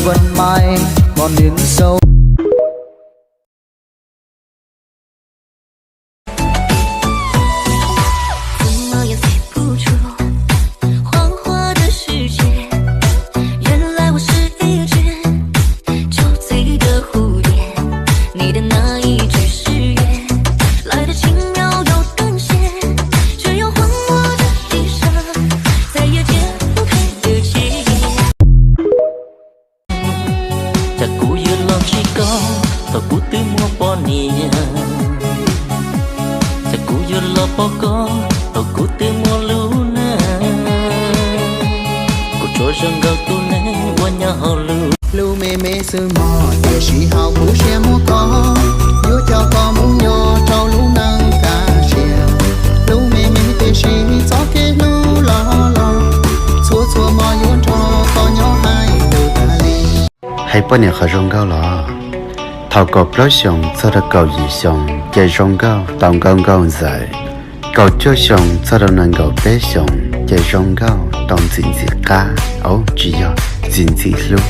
问麦，我年少。Cas kuv yuav los ntsib koj thaum kuv twb muaj poj niam, cas kuv yuav los pom koj thaum kuv twb muaj lub neej. Kuv tsuas zoo nkaus tus neeg ua nyob hauv lub, lub me me xwb mog, tiam sis hauv kuv siab muaj koj, yuav coj koj mus nyob rau lub neej kaj siab. Lub me me tiam sis txoj kev hlub loj loj, txhua txhua hmo yuav nrog koj nyob hais lus tas li. Hais poj niam qhov zoo nkauj los, thaum kaum plaub xyoos txog rau kaum yim xyoos ces zoo nkauj tau nkauj nkauj ntxawm, kaum cuaj xyoos txog rau nees nkaum peb xyoos ces zoo nkauj tau ntxim ntxim qab, au tsis yog, ntxim ntxim hlub.